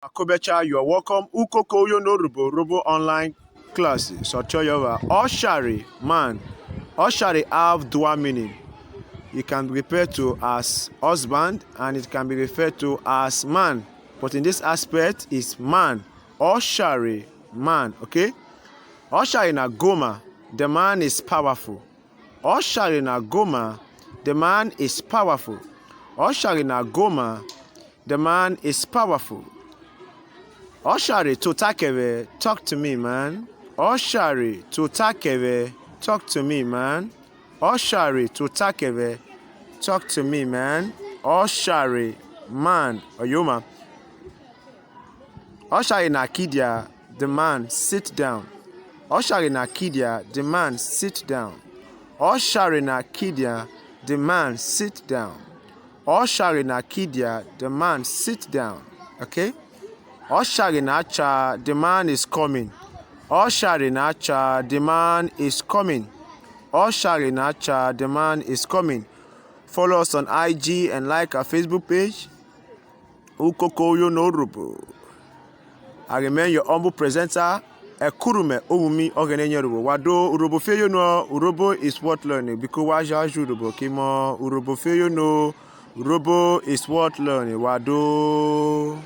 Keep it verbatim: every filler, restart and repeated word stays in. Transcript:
Akobecha, you are welcome. Ukoko uyono Urhobo, Urhobo online classes. Ọtiọyọvwa, ọshare, man. Ọshare have dual meaning. It can be referred to as husband and it can be referred to as man. But in this aspect, is man. Ọshare, man. Okay? Ọshare na goma, the man is powerful. Ọshare na goma, the man is powerful. Ọshare na goma, the man is powerful. Ọshare tota kẹ vwẹ, talk to me, man. Ọshare tota kẹ vwẹ, talk to me, man. Ọshare tota kẹ vwẹ, talk to me, man. Ọshare, man. Ọyoma. Ọshare na ki dia, the man, sit down. Ọshare na ki dia, the man, sit down. Ọshare na ki dia, the man, sit down. Ọshare na ki dia, the man, sit down. Okay? Ọshare na cha, the man is coming. Ọshare na cha, the man is coming. Ọshare na cha, the man is coming. Follow us on I G and like our Facebook page. Ukoko uyono Urhobo. I remain your humble presenter, Ekurume Ovumi Ọghẹnẹ Yen Urhobo. Wa do, Urhobo fie yono, Urhobo is worth learning. Biko wa ja ju Urhobo ki mọ, Urhobo fie yono, Urhobo is worth learning. Wa do.